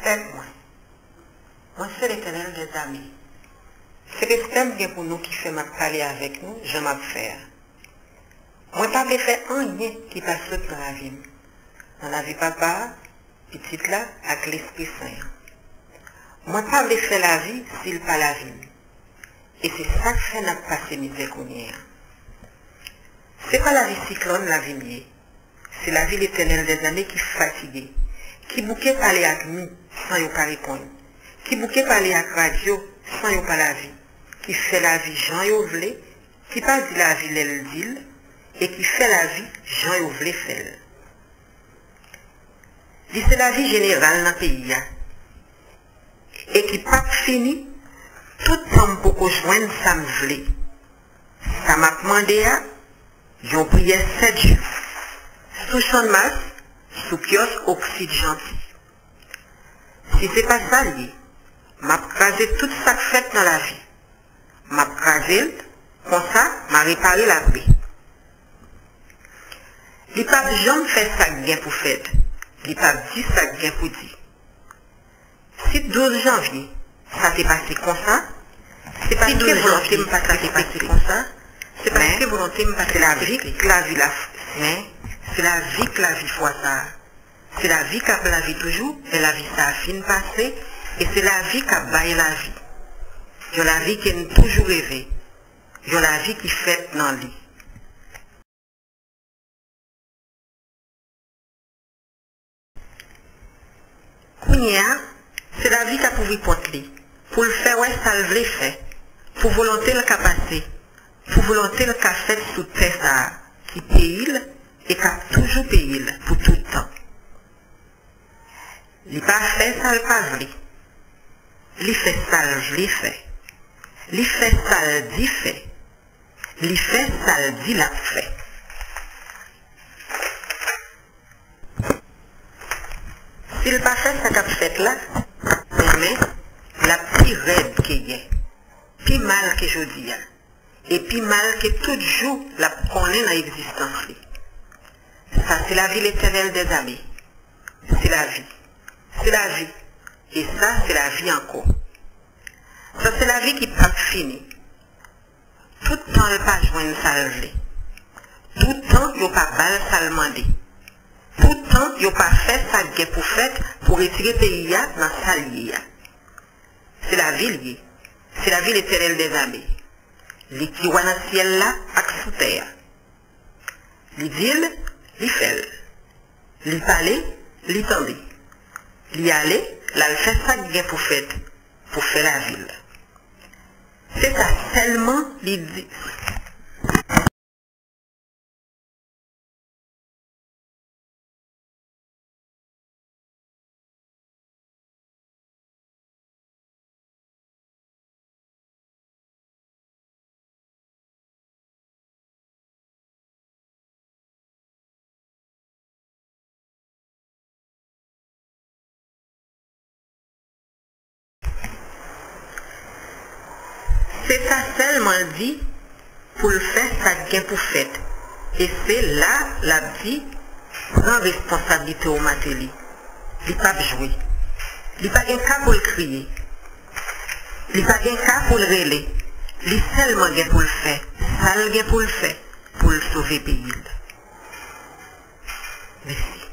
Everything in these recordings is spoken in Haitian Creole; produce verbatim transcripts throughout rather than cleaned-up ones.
Pèp mwen, mwen se Letènèl dèzame. Se respè m gen pou nou ki fè m ap pale avèk nou jan m ap fè a. Mwen pa vle fè anyen ki pa sot nan lavi m, nan lavi Papa a, Pitit la ak Lespri Sen an. Mwen pa vle fè lavi si l pa lavi m. E se sa k fè n ap pase mizè kounye a. Se pa lavi siklòn lavi m ye. Se lavi Letènèl dèzame ki fatige, ki bouke pale ak nou san yo pa reponn, ki bouke pale ak radyo san yo pa lavi, ki fè lavi jan yo vle, ki pa di lavi lè l di l, e ki fè lavi jan yo vle fè l. Li se lavi jeneral nan peyi a, e ki p ap fini toutan m poko jwenn sa m vle. Sa m ap mande a, yon priyè sèt jou, sou Channmas, sou kyòs Oksid Janti. Si se pa sa l ye, m ap kraze tout sa k fèt nan lavi. M ap kraze l, konsa m a repare lapè. Li p ap janm fè sa k gen pou fèt, li p ap di sa k gen pou di. Si douz janvye sa te pase konsa, se paske volonte m pa t respekte. Men, se lavi k lavi la, men, se lavi k lavi fwa sa a. Se lavi k ap lavi toujou, lè lavi sa a fin pase, e se lavi k ap bay lavi. Yon lavi ke n toujou reve, yon lavi ki fèt nan li. Kounye a, se lavi k ap ouvri pòt li, pou l fè wè sa l vle fè, pou volonte l ka pase, pou volonte l ka fèt sou tè sa a, ki peyi l e k ap toujou peyi l pou tout tan. Li pa fè sa l pa vle. Li fè sa l vle fè. Li fè sa l di fè. Li fè sa l di l ap fè. Si l pa fè sa k ap fèt la, demen, l ap pi rèd ke yè, pi mal ke jodi a, e pi mal ke tout jou l ap konnen nan egzistans li. Sa se lavi Letènèl dèzame. Se lavi. Se lavi. E sa se lavi ankò. Sa se lavi ki p ap fini. Tout tan l pa jwenn sa l vle. Tout tan yo pa ba l sa l mande. Tout tan yo pa fè sa k gen pou fèt pou retire peyi a nan sa l ye a. Se lavi l ye. Se lavi Letènèl dèzame. Li ki wa nan syèl la ak sou tè a. Li di l, li fè l. Li pale, li tande. Li ale, l al fè sa k gen pou fèt, pou fè lavi l. Se sa sèlman li di. Se sa sèlman l di pou l fè sa k gen pou fèt. E se la l ap di, pran responsablite w, Mateli. Li p ap jwe. Li pa gen ka pou l kriye. Li pa gen ka pou l rele. Li sèlman gen pou l fè sa l gen pou l fè pou l sove peyi l. Mèsi.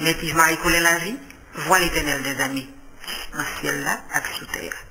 Mèt Iv Marie Colin Lavie, vwa Letènèl dèzame, nan syèl la ak sou tè a.